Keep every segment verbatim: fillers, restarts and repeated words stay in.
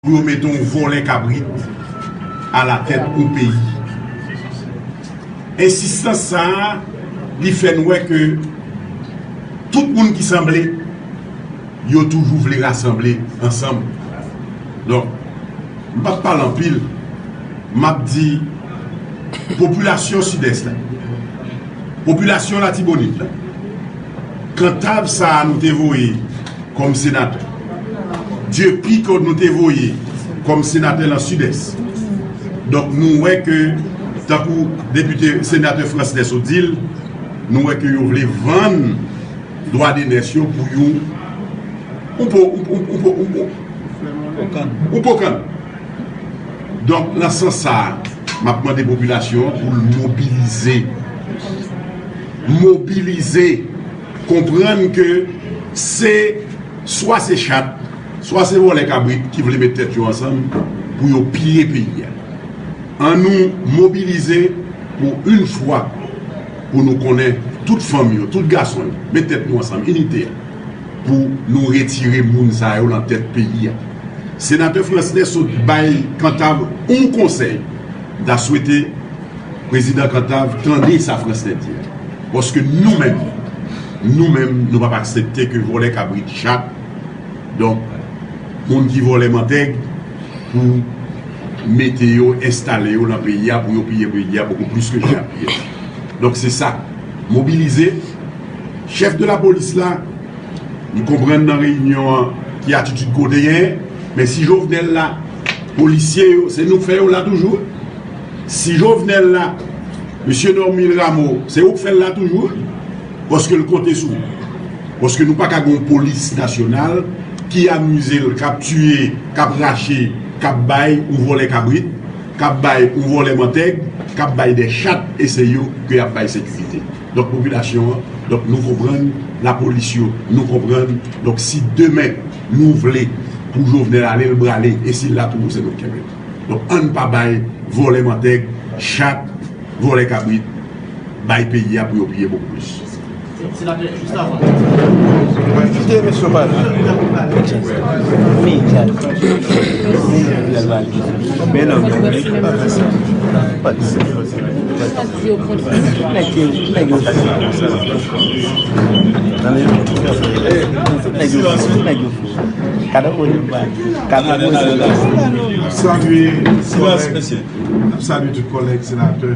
pou yo mete yon vòlè kabrit alatèt yon peyi. Ensistans sa a, li fè n wè ke tout moun ki sanble, yo toujou vle rasanble ansanm. Donk, m p ap pale anpil, m ap di popilasyon Sidès la, popilasyon Latibonit la, kantav sa a nou te voye kòm senatè. Dieupicot nou te voye kòm senatè nan Sidès. Donk, nou wè ke, tankou depite, senatè Frantz Nès sot di l, nou wè ke yo vle vann dwa de nès yo pou yon, yon po, yon po, yon po, yon po, yon po kann. Donk, nan sans sa a, m ap mande popilasyon an pou l mobilize. Mobilize. Konprann ke se, swa se chat, swa se vòlè kabrit ki vle met tèt yo ansanm pou yo piye peyi a. An nou mobilize pou yon fwa, pou nou konnen tout fanm yo, tout gason yo, met tèt nou ansanm, inite a, pou nou retire moun sa yo nan tèt peyi a. Senatè Frantz Nès sot bay kantav yon konsèy, m ta swete prezidan kantav tande sa Frantz Nès di a. Paske nou menm, nou menm, nou p ap aksepte ke vòlè kabrit, chat, donk, moun ki vòlè mantèg, pou mete yo, enstale yo nan peyi a, pou yo piye peyi a bokou plis ke jan y ap piye. Donk, se sa. Mobilize. Chèf de lapolis la, m konprann nan reyinyon an ki atitid ke w te genyen, men si Jovenel la, polisye yo, se nou k fè yo la toujou. Si Jovenel la, mesye Normil Rameau, se ou k fè l la toujou, paske l konte sou ou. Paske nou pa ka gen yon polis nasyonal ki amize l, k ap tiye, k ap rache, k ap bay yon vòlè kabrit, k ap bay yon vòlè mantèg, k ap bay de chat, e se yo ke y ap bay sekirite. Donk, popilasyon an, donk, nou konprann, lapolis yo, nou konprann. Donk, si demen nou vle pou Jovenel ale, l brale, e si l la toujou, se nou k kenbe l. Donk, ann pa bay vòlè mantèg, chat, vòlè kabrit, bay peyi a pou yo piye bokou plis. Senatè, jis avan. Kite mesye pale. Men non, men. Nèg yo, nèg yo. Nèg yo, nèg yo. Kado kote, kado kote. Salye, salye tout kòlèg senatè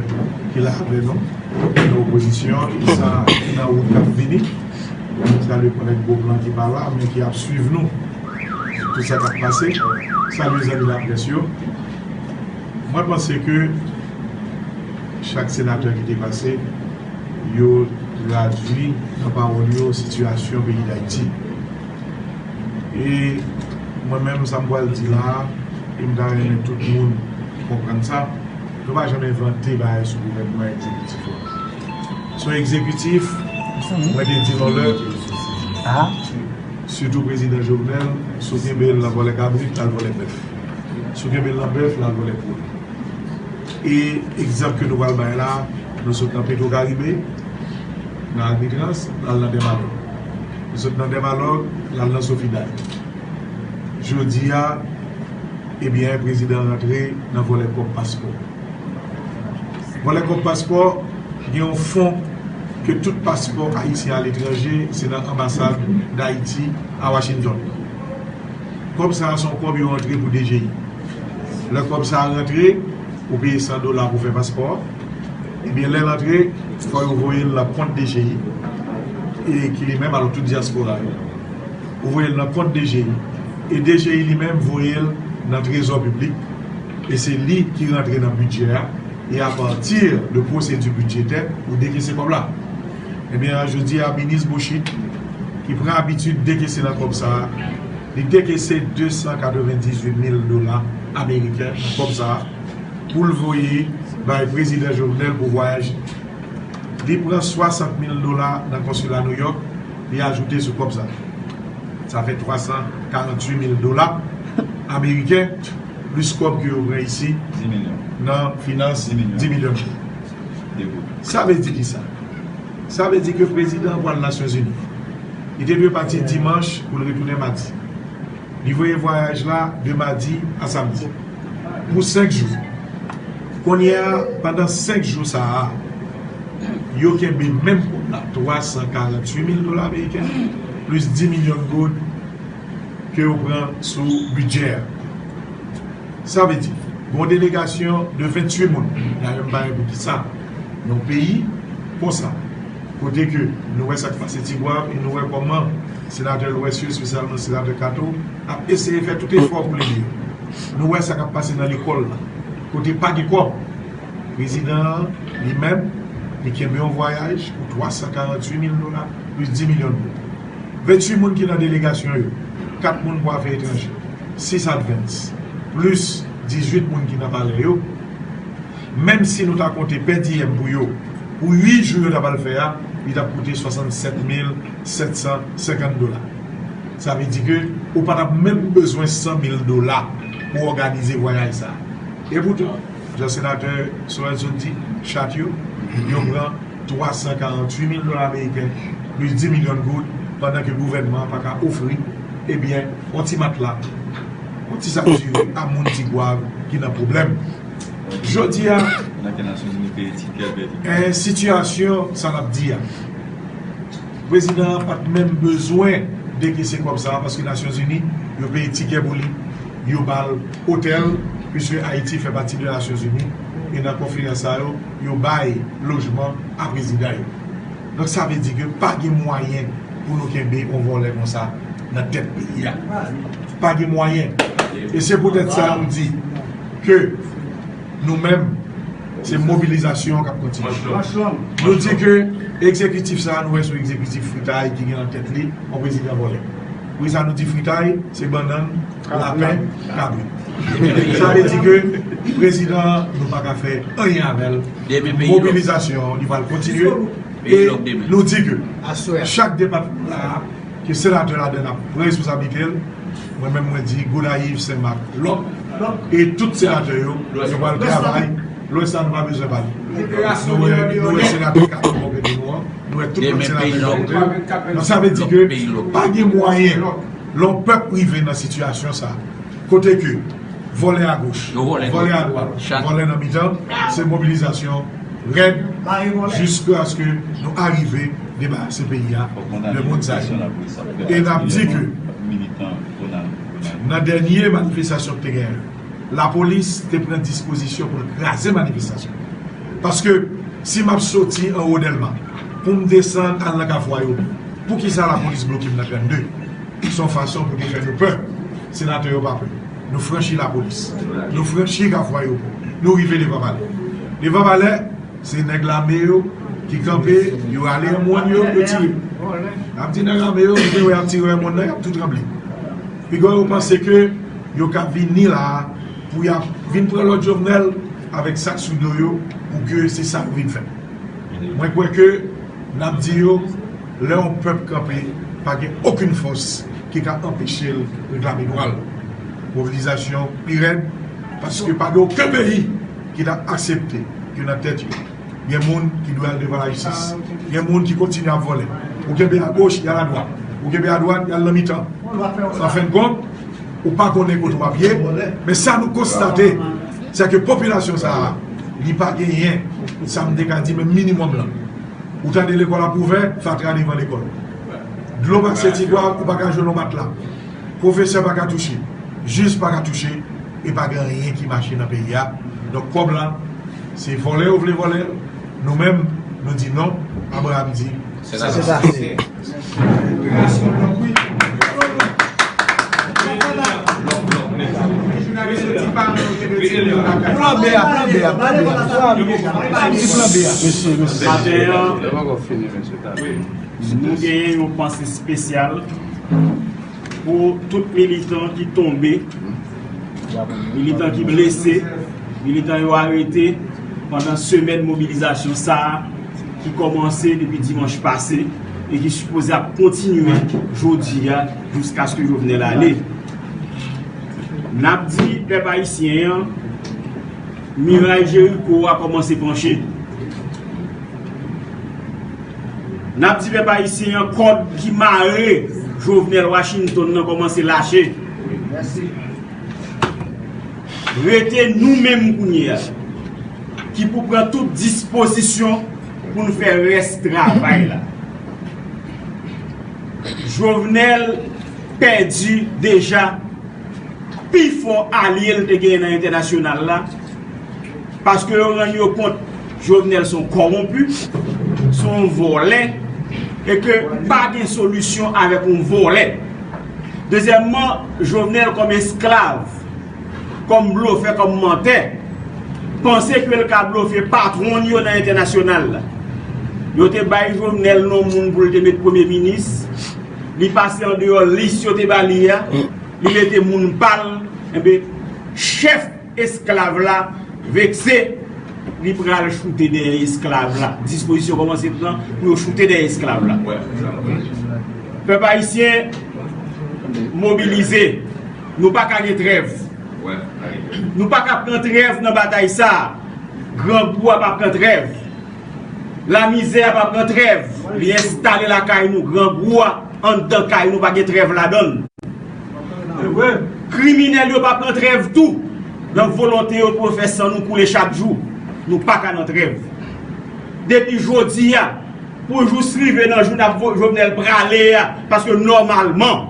ki la avè nou nan opozisyon, ki sa, ki nan wout k ap vini. Salye kòlèg Beauplan ki pa la, men ki ap swiv nou sou tout sa k ap pase. Salye zanmi laprès yo. Mwen panse ke chak senatè ki te pase, yo tradui nan pawòl yo sitiyasyon peyi Dayiti. E mwen menm, sa m pral di la a, e m ta renmen tout moun konprann sa, nou pa janm envante bagay sou gouvènman egzekitif la. Se yon egzekitif, mwen te di l yon lè, sitou prezidan Jovenel, si w kenbe l nan vòlè kabrit, l al vòlè bèf. Si w kenbe l nan bèf, l al vòlè poul. E egzanp ke nou pral bay la, nou sot nan Petro Caribe, nan Agritrans, l al nan Dèmalòg. Nou sot nan Dèmalòg, l al nan Sofidal. Jodi a, ebyen, prezidan an rantre nan vòlè kòb paspò. Vòlè kòb paspò, gen yon fon ke tout paspò ayisyen aletranje, se nan anbasad Dayiti a Washington. Kòb sa a se yon kòb yo rantre pou D G I. Lè kòb sa a rantre, ou peye san dola pou fè paspò. Ebyen, lè l antre, fò yo voye l nan kont D G I, e ki li menm, alò tout dyaspora yo, ou voye l nan kont D G I, e D G I li menm voye l nan trezò piblik, e se li ki rantre nan bidjè a, e apati de pwosedi bidjetè, ou dekese kòb la. Ebyen, jodi a, minis Bouchit, ki pran abitid dekese nan kòb sa a, li dekese de san katrevendizuit mil dola ameriken nan kòb sa a, pou l voye bay prezidan Jovenel pou vwayaj li. Li pran swasant mil dola nan konsila Nouyòk, li ajoute sou kòb sa. Sa fè twa san karantuit mil dola ameriken, plis kòb ke yo pran isi nan finans, di milyon. Sa vle di kisa? Sa vle di ke prezidan an pral Nasyonzini. Li te dwe pati dimanch pou l retounen madi. Li voye vwayaj la de madi a samdi pou senk jou. Kounye a, pandan senk jou sa a, yo kenbe menm kòb la, twa san karanntuit mil dola ameriken, plis dis milyon goud ke yo pran sou bidjè a. Sa vle di, gen yon delegasyon de ventuit moun, dayè m pa wè poukisa, nan yon peyi konsa, kote ke nou wè sa k pase Tigwav e nou wè kòman senatè Lwès yo, espesyalman senatè Kato, ap eseye fè tout efò pou l ede yo. Nou wè sa k ap pase nan lekòl la, kote pa gen kòb. Prezidan an, li menm, li kenbe yon vwayaj pou twa san karanntuit mil dola, plis dis milyon goud. Ventuit moun ki nan delegasyon yo, kat moun pou afè etranje, sis Advance, plis dizuit moun ki nan palè yo. Menm si nou ta konte pèdiyèm pou yo, pou uit jou yo ta pral fè a, li t ap koute swasannsèt mil sèt san senkant dola. Sa vle di ke ou pa t ap menm bezwen san mil dola pou òganize vwayaj sa a. Epoutan, jan senatè Sorel sot di, chat yo, yo pran twa san karanntuit mil dola ameriken, plis dis milyon goud, pandan ke gouvènman an pa ka ofri, ebyen, yon ti matla, yon ti sapsire a moun Tigwav ki nan pwoblèm. Jodi a, Pandan ke Nasyonzini peye ti kè bèl. Eh, sitiyasyon sa n ap di a, prezidan an pa t menm bezwen dekese kòb sa a, paske Nasyonzini, yo peye tikè pou li, yo ba l otèl, piske Ayiti fè pati de Nasyonzini, e nan konferans sa yo, yo bay lojman a prezidan yo. Donk, sa vle di ke pa gen mwayen pou nou kenbe yon vòlè konsa nan tèt peyi a. Pa gen mwayen. E se poutèt sa nou di ke nou menm, se mobilizasyon k ap kontinye. Nou di ke egzekitif sa a, nou wè se yon egzekitif fritay ki gen nan tèt li yon prezidan vòlè. Wi, sa nou di fritay, se bannann, lapen, kabrit. Sa vle di ke prezidan an, nou pa ka fè anyen avè l. Mobilizasyon an, li pral kontinye. E nou di ke chak depatman la, ke senatè ladan l ap pran responsablite l, mwen menm mwen di Gonayiv, Senmak, Lòk, e tout senatè yo, yo pral travay. Lwès la, nou pa bezwen pale. Nou wè, nou wè senatè Kato bò kote nou an, nou wè tout lòt senatè bò kote yo. Donk, sa vle di ke pa gen mwayen, lè yon pèp rive nan sitiyasyon sa, kote ke vòlè agoch, vòlè adwat, vòlè nan mitan, se mobilizasyon rèd, jiskaske nou arive debarase peyi a de moun sa yo. E n ap di ke nan dènye manifestasyon ki te genyen, lapolis te pran dispozisyon pou l kraze manifestasyon. Paske si m ap soti anwo Dèlma pou m desann al nan Kafou Ayewopò, poukisa lapolis bloke m nan trannde? Se yon fason pou te fè nou pè. Senatè yo pa pè. Nou franchi lapolis. Nou franchi Kafou Ayewopò. Nou rive devan palè. Devan palè, se nèg lame yo ki kanpe, yo rale moun yo, yo tire. N ap di nèg lame yo, nou te wè y ap tire moun nan, y ap tou tranble. Piga yo panse ke yo ka vini la a pou y ap vin pran lòd Jovenel avèk sa k sou do yo pou ke se sa yo vin fè. Mwen kwè ke n ap di yo, lè yon pèp kanpe, pa gen okenn fòs ki ka anpeche l reklame dwa l. Mobilizasyon pi rèd, paske pa gen okenn peyi ki t ap aksepte ke nan tèt yo, gen moun ki dwe al devan lajistis, gen moun ki kontinye ap vòlè. Ou kenbe agoch, y al adwat. Ou kenbe adwat, y al nan mitan. An fen de kont, ou pa konnen kote w ap ye, men sa nou konstate, se ke popilasyon sa a, li pa genyen, sa m te ka di, men minimòm lan. Ou tande lekòl ap ouvè, fatra devan lekòl. Dlo pase Tigwav, ou pa ka jwenn yon matla. Pwofesè pa ka touche, jij pa ka touche, e pa gen anyen ki mache nan peyi a. Donk, kòb la, se vòlè yo vle vòlè l. Nou menm, nou di non. Abraham di, se sa. Plan B a, plan B a, plan B a. Plan B a. Mesye, mesye. Maten an, nou genyen yon panse espesyal pou tout militan ki tonbe, militan ki blese, militan yo arete pandan semèn mobilizasyon sa a ki kòmanse depi dimanch pase e ki sipoze ap kontinye jodi a jiskaske Jovenel ale. N ap di pèp ayisyen an, miray Jeriko a kòmanse panche. N ap di pèp ayisyen an, kòd ki mare Jovenel Washington nan kòmanse lache. Rete nou menm kounye a ki pou pran tout dispozisyon pou n fè rès travay la. Jovenel pèdi deja pi fò alye l te genyen nan entènasyonal la, paske yo rann yo kont Jovenel se yon kòwonpi, se yon vòlè, e ke pa gen solisyon avèk yon vòlè. Dezyèmman, Jovenel kòm esklav, kòm blofè, kòm mantè, panse ke l ka blofe patwon l yo nan entènasyonal la. Yo te bay Jovenel non moun pou l te met premye minis, li pase andeyò lis yo te ba li a, li mete moun pa l, enben, chèf esklav la vekse, li pral choute dèyè esklav la. Dispozisyon kòmanse pran pou yo choute dèyè esklav la. Pèp ayisyen, mobilize. Nou pa ka gen trèv. Nou pa ka pran trèv nan batay sa a. Grangou a pa pran trèv. Lamizè a pa pran trèv. Li enstale lakay nou. Grangou a anndan kay nou pa gen trèv ladan l. Kriminèl yo pa pran trèv tou nan volonte yo pou yo fè san nou koule chak jou. Nou pa ka nan trèv. Depi jodi a, pou jous rive nan jou n ap vo-, Jovenel prale a, paske nòmalman,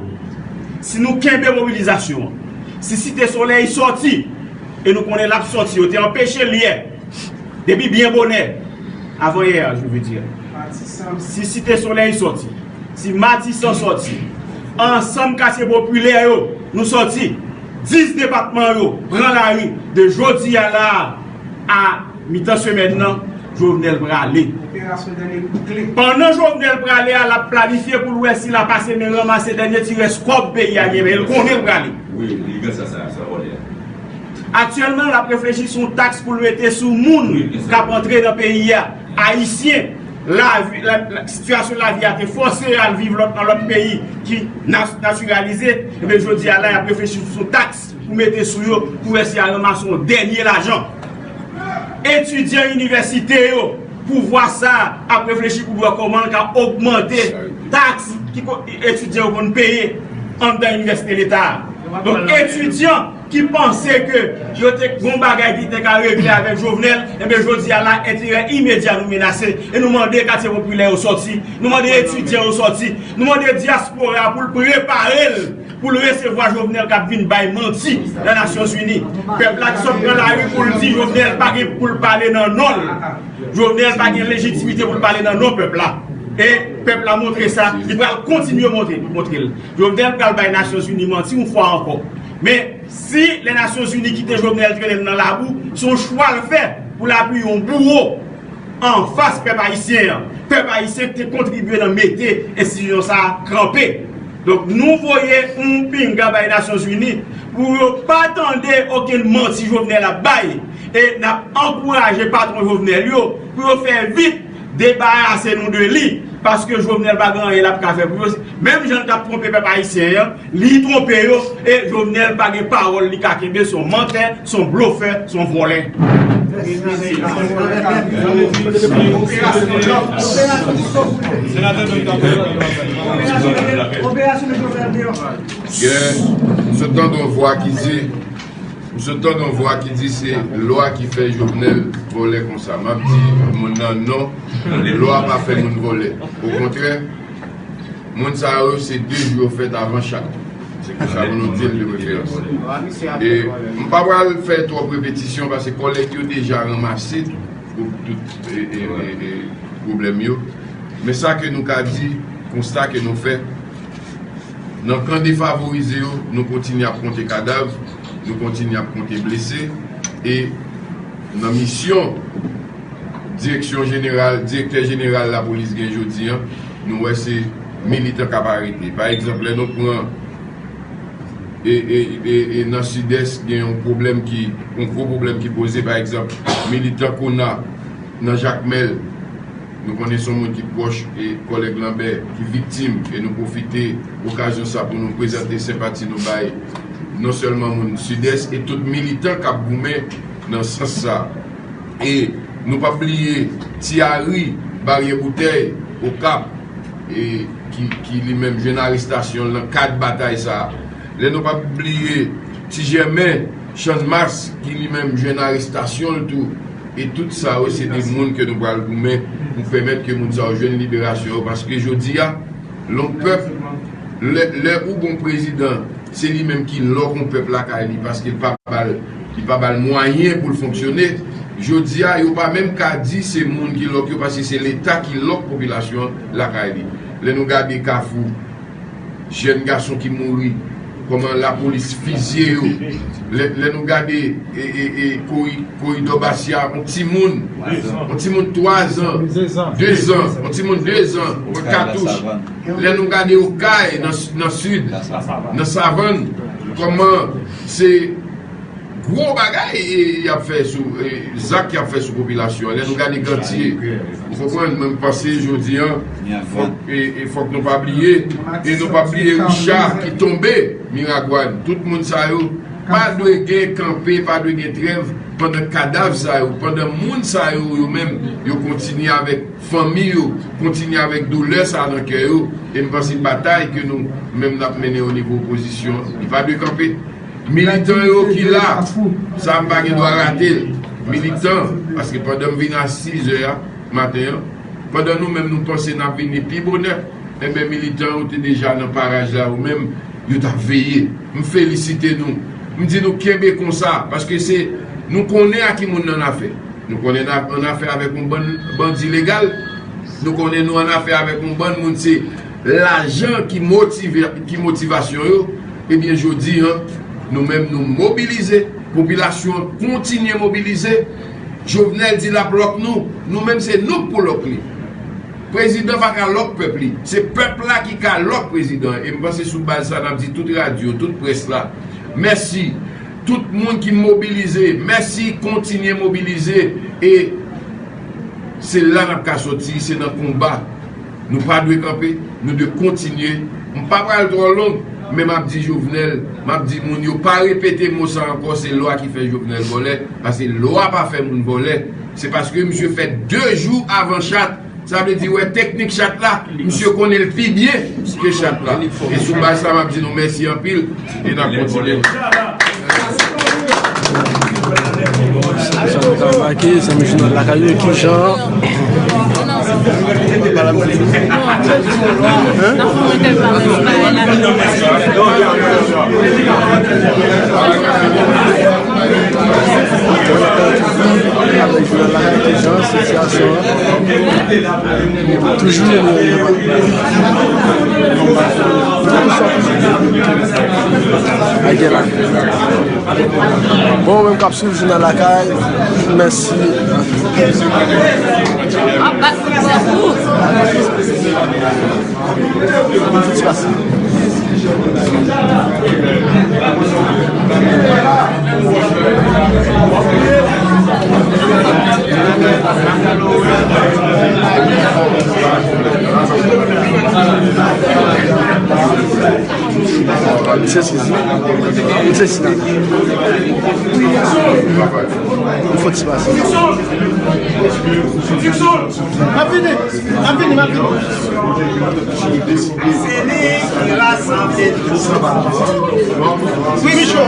si nou kenbe mobilizasyon an, si Site Solèy sòti, e nou konnen l ap sòti, yo te anpeche l yè, depi byen bonè, avan yè a, je veux dire. Si Site Solèy sòti, si Matisan sòti, ansanm katye popilè yo, nou sòti, dis depatman yo pran lari de jodi a la a, a mitan semèn nan, Jovenel prale. Operasyon dènye kout kle. Pandan Jovenel prale a, l ap planifye pou l wè si l a pase men ranmase dènye ti rès kòb peyi a gen, men l konnen l prale. Wi, li gen sa, sa, sa vòlè a. Aktyèlman, l ap reflechi sou yon taks pou l mete sou moun k ap antre nan peyi a. Ayisyen, lavi, la, la, sitiyasyon lavi a te fòse yo al viv lòt, nan lòt peyi ki nas-, natiralize. Ebyen, jodi a la, y ap reflechi sou yon taks pou mete sou yo, pou wè si y a ranmase yon dènye lajan. Etidyan inivèsite yo, pouvwa sa a ap reflechi pou wè kòman l ka ogmante taks ki ko-, etidyan yo konn peye anndan inivèsite leta a. Donk, etidyan ki panse ke yo te gon bagay ki te ka regle avèk Jovenel, enben, jodi a la, enterè imedya nou menase, e nou mande katye popilè yo sòti, nou mande etidyan yo sòti, nou mande dyaspora a pou l prepare l pou l resevwa Jovenel k ap vin bay manti nan Nasyonzini. Pèp la ki sot pran lari pou l di Jovenel pa gen pou l pale nan non l. Jovenel pa gen lejitimite pou l pale nan non pèp la. E pèp la montre sa, li pral kontinye montre, montre l. Jovenel pral bay Nasyonzini manti yon fwa ankò. Men, si Lè Nasyonzini kite Jovenel trennen l nan labou, se yon chwa l fè pou l apiye yon bouwo anfas pèp ayisyen an. Pèp ayisyen ki te kontribye nan mete enstitisyon sa a kanpe. Donk, nou voye yon pinga bay Nasyonzini pou yo pa tande okenn manti Jovenel ap bay. E n ap ankouraje patwon Jovenel yo pou yo fè vit debarase nou de li, paske Jovenel pa gen anyen l ap ka fè pou yo. Menm jan l t ap twonpe pèp ayisyen an, li twonpe yo, e Jovenel pa gen pawòl li ka kenbe, se yon mantè, se yon blofè, se yon vòlè. Gen, m sot tande yon vwa ki di, m sot tande yon vwa ki di se lwa ki fè Jovenel vòlè konsa. M ap di moun nan non, lwa pa fè moun vòlè. Okontrè, moun sa yo se de jou yo fèt avan chak. Se konsa pou nou di l de preferans. E m pa pral fè twòp repetisyon paske kòlèg yo deja ranmase pou tout, e, e, e, e, pwoblèm yo. Men sa ke nou ka di, konsta ke nou fè, nan kan defavorize yo, nou kontinye ap konte kadav, nou kontinye ap konte blese, e nan misyon direksyon jeneral, direktè jeneral lapolis gen jodi a, nou wè se militan k ap arete. Pa egzanp, lè nou pran e, e, e, e nan Sidès, gen yon pwoblèm ki, yon gwo pwoblèm ki poze. Pa egzanp, militan Kona nan Jakmèl, nou konnen se yon moun ki pwòch e kòlèg Lanbè, ki viktim, e nou pwofite okazyon sa pou nou prezante senpati nou bay non sèlman moun Sidès, e tout militan k ap goumen nan sans sa. E nou p ap bliye Ti Ari, Baryè Boutèy, Okap, e ki, ki li menm jwenn arestasyon l nan kad batay sa a. Lè nou p ap bliye Ti Jèmen, Channmas, ki li menm jwenn arestasyon l tou. E tout sa yo, se de moun ke nou pral goumen pou pèmèt ke moun sa yo jwenn liberasyon yo. Paske jodi a, lòk pèp, lè, lè ou gon prezidan, se li menm ki lòk yon pèp lakay li, paske l pa ba l, li pa ba l mwayen pou l fonksyone. Jodi a, yo pa menm ka di se moun ki lòk yo, paske se Leta ki lòk popilasyon lakay li. Lè nou gade Kafou, jèn gason ki mouri, kòman lapolis fizye yo. Lè, lè nou gade e, e, e, kori-, koridò Basya, yon timoun, yon timoun twa zan, de zan, yon timoun de zan, yon katouch. Lè nou gade Okay nan, nan sid, nan Savann, kòman se gwo bagay e, y ap fè sou, e, zak y ap fè sou popilasyon an. Lè nou gade Gantye, ou konprann, mwen m panse jodi a, fòk, e, e fòk nou pa bliye, e nou pa bliye Richard ki tonbe Miragwàn. Tout moun sa yo, pa dwe gen kanpe, pa dwe gen trèv pandan kadav sa yo, pandan moun sa yo, yo menm, yo kontinye avèk fanmi yo, kontinye avèk doulè sa nan kè yo, e m panse batay ke nou menm n ap mennen o nivo opozisyon, li pa dwe kanpe. Militan yo ki la, sa m pa gen dwa rate l. Militan, paske pandan m vin a sizè a maten an, pandan nou menm nou panse n ap vini pi bonè, enben militan yo te deja nan paraj la, yo menm, yo t ap veye. M felisite nou. M di nou kenbe konsa, paske se, nou konnen a ki moun n annafè. Nou konnen n a-, annafè avèk yon bann bandi legal. Nou konnen nou annafè avèk yon bann moun se lajan ki motive, ki motivasyon yo. Ebyen, jodi a, nou menm nou mobilize, popilasyon an kontinye mobilize. Jovenel di l ap lòk nou, nou menm se nou k pou lòk li. Prezidan pa ka lòk pèp li. Se pèp la ki ka lòk prezidan. E m panse sou baz sa n ap di tout radyo, tout près la, mèsi. Tout moun ki mobilize, mèsi, kontinye mobilize. E se la n ap ka soti, se nan konba. Nou pa dwe kanpe, nou dwe kontinye. M pa pral twò long, men m ap di Jovenel, m ap di moun yo, pa repete mo sa ankò, se lwa ki fè Jovenel vòlè, paske lwa pa fè moun vòlè. Se paske misye fè de jou avan chat, sa vle di, wè, teknik chat la, misye konnen l pi byen ke chat la. E sou baz sa, m ap di nou mèsi anpil, e n ap kontinye. Sa nou ka make, zanmi jounal lakay yo, ki jan. Avèk jounal lakay, ki jan sitiyasyon an. Toujou. Bon, menm k ap swiv jounal lakay, mèsi. Misye sezi. Misye sezi. Fò ti pase. M ap vini. M ap vini, m ap vini. Se li ki rasanble tout. Wi, Micho.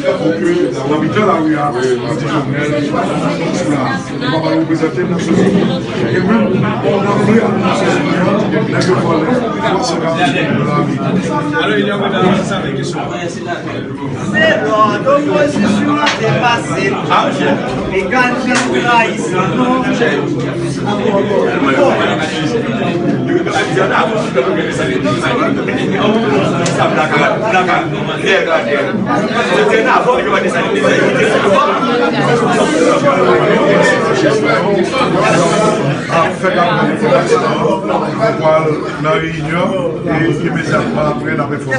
Pou ke nan mitan lari a, nou di Jovenel, nou pa pral reprezante Nasyonzini. E menm, nan vre Nasyonzini an, nèg yo vòlè twa san katòz milyon dola ameriken. Se lòd opozisyon an Pase, e gade trayisan nou. Ap fèt apre enfòmasyon an, nou pral nan reyinyon e imedyatman apre n ap enfòme.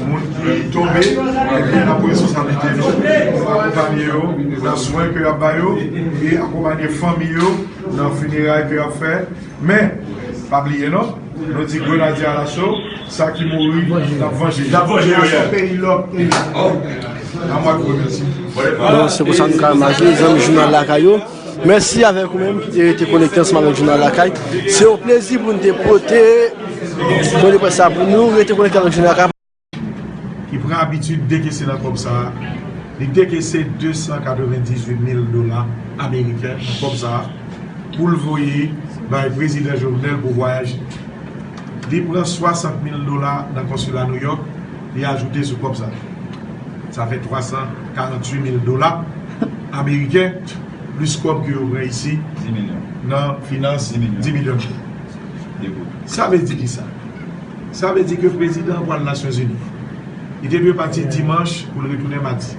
Moun ki tonbe, ebyen, n ap pran responsablite nou, n ap akonpanye yo nan swen ke y ap ba yo, e akonpanye fanmi yo nan fineray ke y ap fè. Men, pa bliye non, nou di Grenadye Alaso, sa ki mouri, n ap vanje. N ap vanje yo, yeah. Peyi lòk, peyi. A mwa de remèsye. Bon, se konsa nou ka mache, zanmi jounal Lakay yo. Mèsi avèk ou menm ki te rete konekte ansanm avèk Jounal Lakay. Se yon plezi pou n te pote pwen de près sa pou nou. Rete konekte avèk Jounal Lakay. Ki pran abitid dekese nan kòb sa a. Li dekese de san katrevendizuit mil dola ameriken nan kòb sa a pou l voye bay prezidan Jovenel pou vwayaj. Li pran swasant mil dola nan konsila Nouyòk, li ajoute sou kòb sa. Sa fè twa san karanntuit mil dola ameriken, plis kòb ke yo pran isi nan finans, di milyon. Sa vle di kisa? Sa vle di ke prezidan an pral Nasyonzini. Li te dwe pati dimanch pou l retounen madi.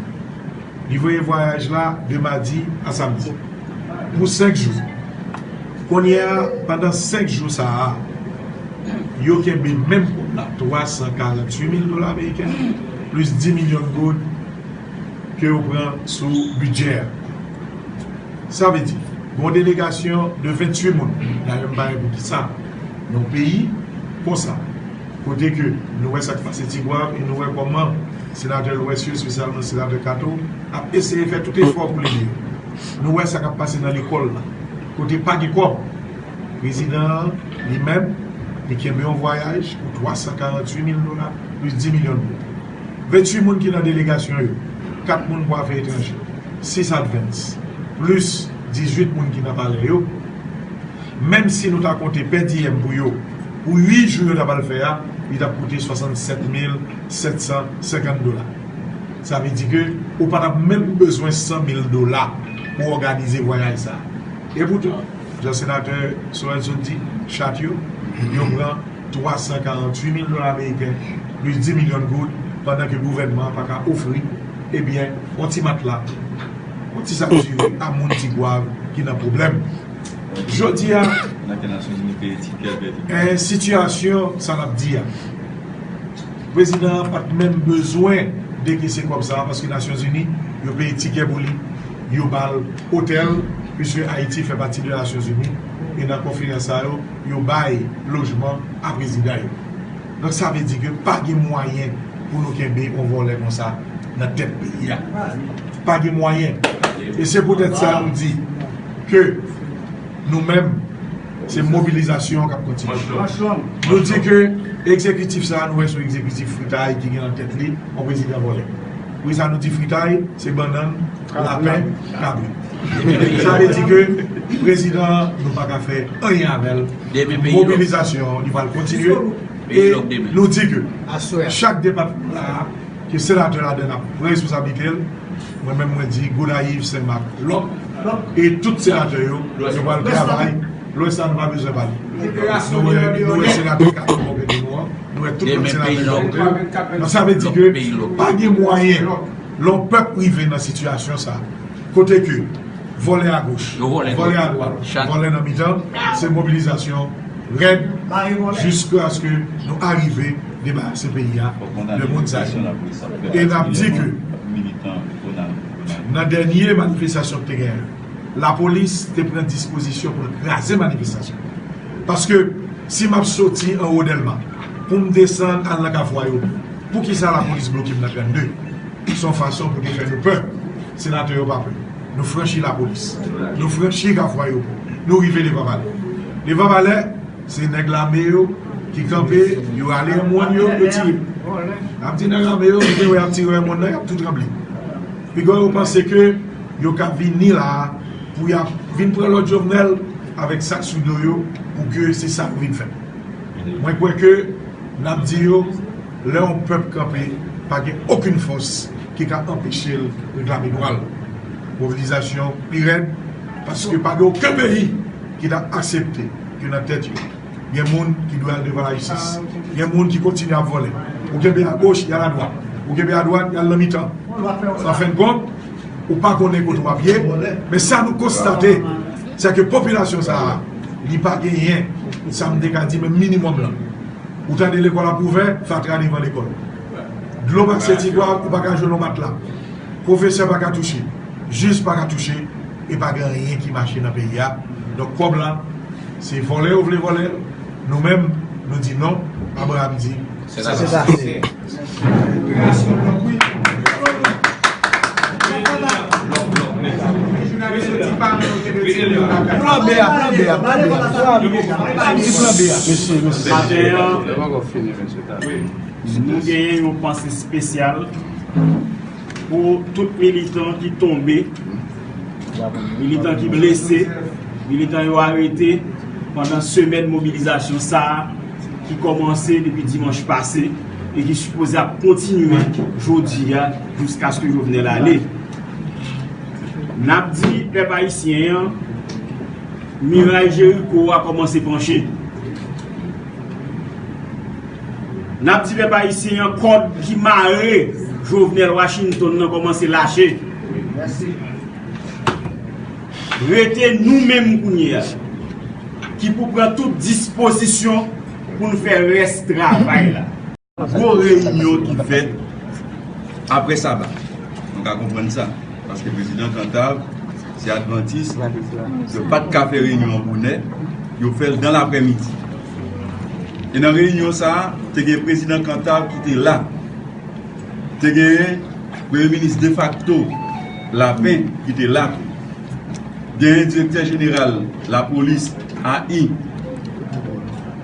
Li voye vwayaj la de madi a samdi. Pou senk jou. Kounye a, pandan senk jou sa a, yo kenbe menm kòb la, twa san karanntuit mil dola ameriken, plis di milyon goud ke yo pran sou bidjè a. Sa vle di, gon delegasyon de ventuit moun, dayè m pa wè poukisa nan yon peyi konsa, kote ke nou wè sa k pase Tigwav e nou wè kòman senatè Lwès yo, espesyalman senatè Kato, ap eseye fè tout efò pou l ede yo. Nou wè sa k ap pase nan lekòl la, kote pa gen kòb. Prezidan an, li menm, li kenbe yon vwayaj pou twa san karanntuit mil dola, plis di milyon goud. Ventuit moun ki nan delegasyon yo, kat moun pou afè etranje, sis advance, plis dizuit moun ki nan palè yo, menm si nou ta konte pèdi yèm pou yo, pou uit jou yo ta pral fè a, li t ap koute swasannsèt mil sèt san senkant dola. Sa vle di ke ou pa t ap menm bezwen san mil dola pou òganize vwayaj sa a. Epoutan, jan senatè Sorel sot di, chat yo, yo pran twa san karanntuit mil dola ameriken, plis di milyon goud, pandan ke gouvènman an pa ka ofri, ebyen, yon ti matla, yon ti sapsiri a moun Tigwav ki nan pwoblèm. Jodi a, nan ke Nasyonzini peye tikè, peye tout. Eh, sitiyasyon sa n ap di a, prezidan an pa t menm bezwen dekese kòb sa a, paske Nasyonzini, yo peye tikè pou li, yo ba l otèl, piske Ayiti fè pati de Nasyonzini, e nan konferans sa yo, yo bay lojman a prezidan yo. Donk, sa vle di ke pa gen mwayen pou nou kenbe yon vòlè konsa nan tèt peyi a. Pa gen mwayen. E se poutèt sa nou di ke nou menm, se mobilizasyon k ap kontinye. Nou di ke egzekitif sa a, nou wè se yon egzekitif fritay ki gen nan tèt li yon prezidan vòlè. Poukisa nou di fritay? Se bannann, lapen, kabrit. Sa vle di ke prezidan an, nou pa ka fè anyen avè l. Mobilizasyon an, li pral kontinye. E nou di ke chak depatman la, ke senatè ladan l ap pran responsablite l, mwen menm mwen di Gonayiv, Senmak, Lòk, e tout senatè yo, yo pral travay. Lwès la, nou pa bezwen pale. Nou wè, nou wè senatè Kato bò kote nou an, nou wè tout lòt senatè bò kote yo. Donk, sa vle di ke pa gen mwayen, lè yon pèp rive nan sitiyasyon sa, kote ke vòlè agoch, vòlè adwat, vòlè nan mitan, se mobilizasyon rèd jiskaske nou arive debarase peyi a de moun sa yo. E n ap di ke nan dènye manifestasyon ki te genyen, lapolis te pran dispozisyon pou l kraze manifestasyon. Paske si m ap soti anwo Dèlma pou m desann al nan Kafou Ayewopò, poukisa lapolis bloke m nan trannde? Se yon fason pou te fè nou pè. Senatè yo pa pè. Nou franchi lapolis. Nou franchi Kafou Ayewopò. Nou rive Levallois. Levallois, se nèg lame yo ki kanpe, yo rale M one yo, yo tire. N ap di nèg lame yo, nou te wè y ap tire M one nan, y ap tou tranble. Piga yo panse ke yo ka vini la a pou y ap vin pran lòd Jovenel avèk sa k sou do yo, pou ke se sa yo vin fè. Mwen kwè ke n ap di yo, lè yon pèp kanpe, pa gen okenn fòs ki ka anpeche l reklame dwa l. Mobilizasyon pi rèd, paske pa gen okenn peyi ki t ap aksepte ke nan tèt yo gen moun ki dwe al devan lajistis, gen moun ki kontinye ap vòlè. Ou kenbe agoch, y al adwat. Ou kenbe adwat, y al nan mitan. An fen de kont, ou pa konnen kote w ap ye, men sa nou konstate, se ke popilasyon sa a, li pa genyen, sa m te ka di, men minimòm lan. Ou tande lekòl ap ouvè, fatra devan lekòl. Dlo pase ti bwa, ou pa ka jwenn yon matla. Pwofesè pa ka touche. Jij pa ka touche. E pa gen anyen ki mache nan peyi a. Donk, kòb la, se vòlè yo vle vòlè l. Nou menm, nou di non. Abraham di, se sa. Se sa. Plan B a, plan B a, plan B a. Plan B a. Plan B a. Mesye, mesye. Maten an, nou genyen yon panse espesyal pou tout militan ki tonbe, militan ki blese, militan yo arete pandan semèn mobilizasyon sa a ki kòmanse depi dimanch pase e ki sipoze ap kontinye jodi a jiskaske Jovenel ale. N ap di pèp ayisyen an, miray Jeriko a kòmanse panche. N ap di pèp ayisyen an, kòd ki mare Jovenel Washington nan kòmanse lache. Rete nou menm kounye a, ki pou pran tout dispozisyon pou n fè rès travay la. Gwo reyinyon ki fèt apre saba. Nou ka konprann sa. Paske prezidan Cantave se advantis, yo pa t ka fè reyinyon an bonè, yo fè l dan laprèmidi. E nan reyinyon sa a, te gen prezidan Cantave ki te la. Te genyen premye minis defakto Lapin ki te la tou. Genyen direktè jeneral lapolis, A I,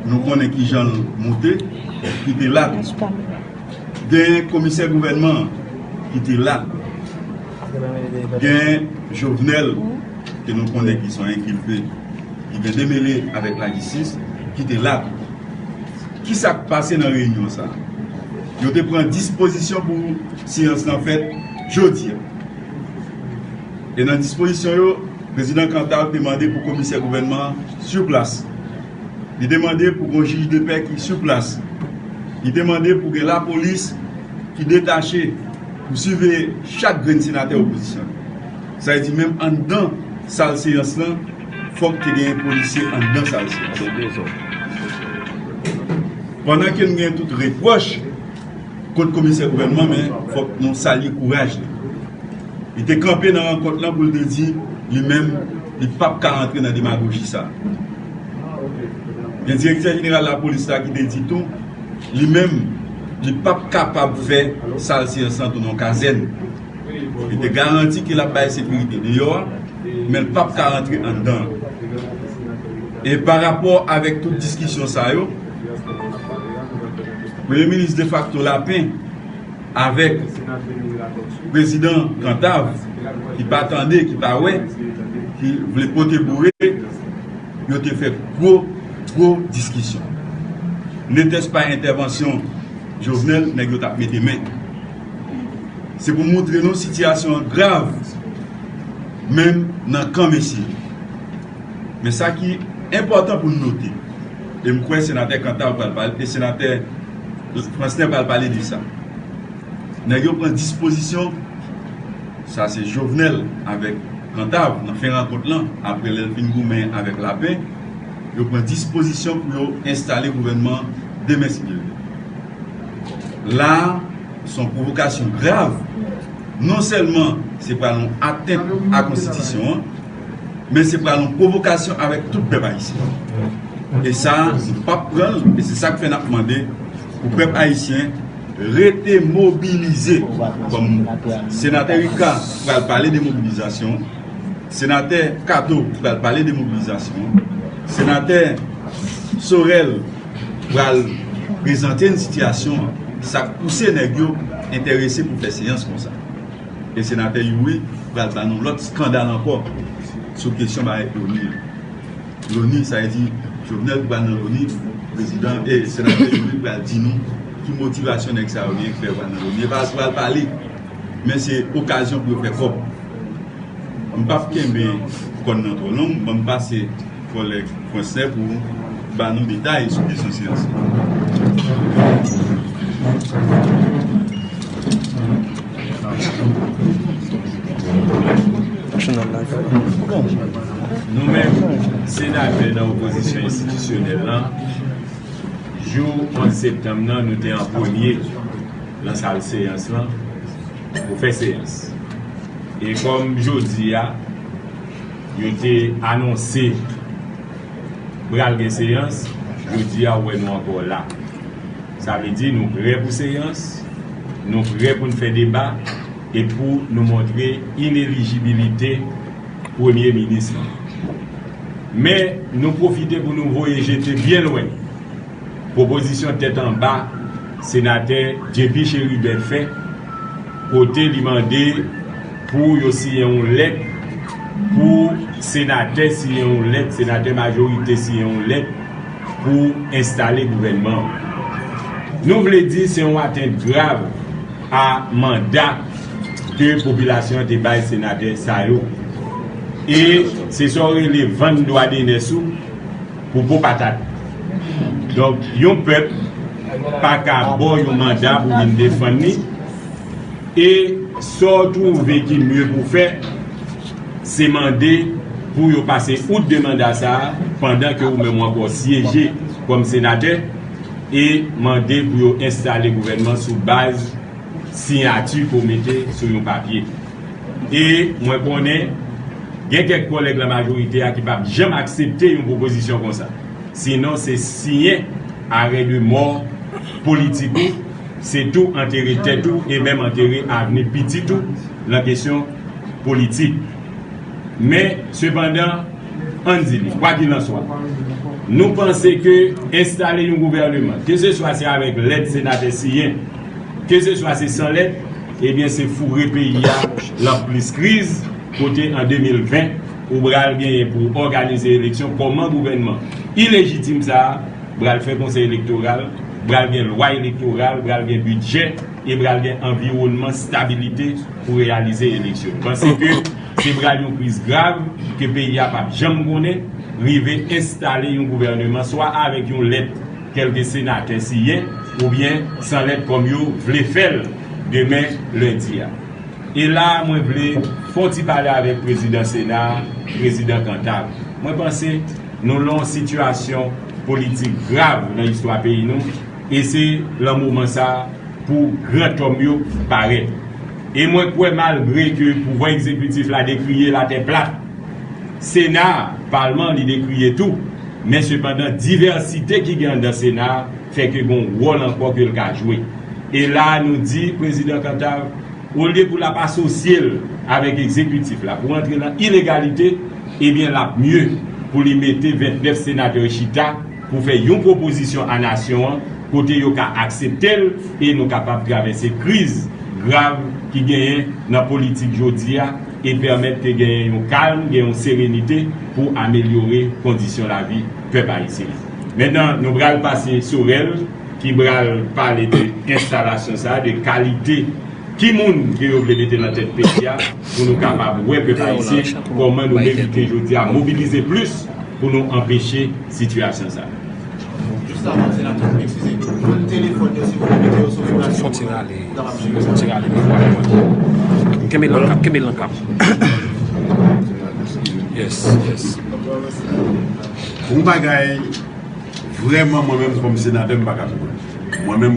nou konnen kijan l moute, ki te la tou. Genyen komisè gouvènman an ki te la. Genyen Jovenel, ke nou konnen ki se yon enkilpe, ki gen demele avèk lajistis, ki te la tou. Kisa k pase nan reyinyon sa a? Yo te pran dispozisyon pou seyans lan fèt jodi a. E nan dispozisyon yo, prezidan Cantave te mande pou komisè gouvènman an sou plas. Li te mande pou gen yon jij de pè ki sou plas. Li te mande pou gen lapolis ki detache pou siveye chak grenn senatè opozisyon. Sa vle di, menm anndan sal seyans lan, fòk te genyen polisye anndan sal seyans lan. Pandan ke n gen tout repwòch kont komisè gouvènman, men fòk nou salye kouraj li. Li te kanpe nan rankont lan pou l te di, li menm, li p ap ka rantre nan demagoji sa a. Gen direktè jeneral lapolis la ki te di tou, li menm, li p ap kapab fè sal seyans lan tounen yon kazèn. Li te garanti ke l ap bay sekirite deyò a, men l p ap ka rantre anndan. E pa rapò avèk tout diskisyon sa yo, premye minis defakto Lapin avèk prezidan Cantave, ki pa tande, ki pa wè, ki vle pote boure, yo te fè gwo, gwo diskisyon. Netès pa entèvansyon Jovenel, nèg yo t ap mete men. Se pou montre nou sitiyasyon an grav, menm nan kan mesye yo. Men sa ki enpòtan pou n note, e m kwè senatè Cantave pral pale, e senatè Fransnè pral pale de sa. Nèg yo pran dispozisyon, sa se Jovenel avèk Cantave nan fen rankont lan, apre lè l fin goumen avèk Lapin, Yo pran dispozisyon pou yo enstale gouvènman an demen si Dye vle. La a, se yon pwovokasyon grav. Non sèlman se pral yon atent a konstitisyon an, men se pral yon pwovokasyon avèk tout pèp ayisyen. E sa, nou p ap pran l, e se sa k fè n ap mande pou pèp ayisyen rete mobilize. Kòm senatè Ricard pral pale de mobilizasyon, senatè Kato pral pale de mobilizasyon, senatè Sorel pral prezante n sitiyasyon an, sa k pouse nèg yo enterese pou fè seyans konsa. E senatè Youri pral ba nou lòt eskandal ankò sou kesyon bagay Loni. Loni, sa vle di Jovenel pral nan Loni, prezidan, e senatè Youri pral di nou ki motivasyon nèg sa yo gen k fè yo pral nan Loni. E pa pral pale, men se okazyon pou yo fè kòb. M p ap kenbe kòn nan twò long, ban m pase kòlèg Fransè pou ba nou detay sou kesyon seyans lan. Nou menm, senatè nan opozisyon enstitisyonèl lan, jou onz septanm nan, nou te an premye nan sal seyans lan pou fè seyans. E kòm jodi a, yo te anonse pral gen seyans, jodi a, ou wè nou ankò la. Sa vle di nou prè pou seyans, nou prè pou n fè deba, e pou nou montre inelijibilite premye minis lan. Men, nou pwofite pou nou voye jete byen lwen pwopozisyon tèt anba senatè J P Chérubin fè, kote li mande pou yo siyen yon lèt, pou senatè siyen yon lèt, senatè majorite siyen yon lèt pou enstale gouvènman an. Nou vle di se yon atent grav a manda ke popilasyon an te bay senatè sa yo. E se sa w rele vann dwa de nès ou pou po patat. Donk, yon pèp pa ka ba w yon manda pou vin defann li. E sa w twouve ki mye pou fè, se mande pou yo pase out de manda sa a, pandan ke ou menm ou ankò syeje kòm senatè, e mande pou yo enstale gouvènman sou baz siyati ke w mete sou yon papye. E mwen konnen gen kèk kòlèg lan majorite a ki p ap janm aksepte yon pwopozisyon konsa. Sinon, se siyen arè de mò politik ou, se tou antere tèt ou e menm antere avni pitit ou lan kesyon politik. Men, sepandan, ann di li, kwakilanswa, nou panse ke enstale yon gouvèneman, keseswa se avèk lèt senatè siyen, keseswa se san lèt, ebyen, se foure peyi a lan plis kriz, kote an de mil ven, ou pral genyen pou òganize eleksyon, kòman gouvènman ilejitim sa a pral fè konsèy elektoral, pral gen lwa elektoral, pral gen bidjè, e pral gen anviwònman stabilite pou reyalize eleksyon. M panse ke se pral yon kriz grav ke peyi a p ap janm konnen, rive enstale yon gouvèneman swa avèk yon lèt kèlke senatè siyen, oubyen san lèt kòm yo vle fè l demen lendi a. E la a, mwen vle fè yon ti pale avèk prezidan Sena a, prezidan Cantave. Mwen panse nou lan yon sitiyasyon politik grav nan istwa peyi nou, e se lan moman sa a pou gran tòm yo parèt. E mwen kwè, malgre ke pouvwa egzekitif la dekriye latè plat, Sena a, palman, li dekriye tou, men sepandan, divèsite ki gen anndan Sena a fè ke gen yon wòl ankò ke l ka jwe. E la a, nou di prezidan Cantave, olye pou l ap asosye l avèk egzekitif la, pou antre lan ilegalite, ebyen, l ap mye pou li mete vennèf senatè chita pou fè yon pwopozisyon a nasyon an, kote yo ka aksepte l, e nou kapab travèse kriz grav ki genyen nan politik jodi a, e pèmèt ke genyen yon kalm, gen yon serenite pou amelyore kondisyon lavi pèp ayisyen. Mentnan, nou pral pase Sorel, ki pral pale de enstalasyon sa a, de kalite ki moun ke yo vle mete nan tèt peyi a, pou nou kapab wè pèp ayisyen kòman nou merite jodi a mobilize plis pou nou anpeche sitiyasyon sa a. Jis avan, senatè, eskize, jwenn telefòn yo, si w mete yo sou vibratyon. Fon ti rale, fon ti rale mikwo a mwen. Kenbe l nan kap, kenbe l nan kap. Yes, yes. Yon bagay, vrèman, mwen menm kòm senatè, m pa ka konprann. Mwen menm,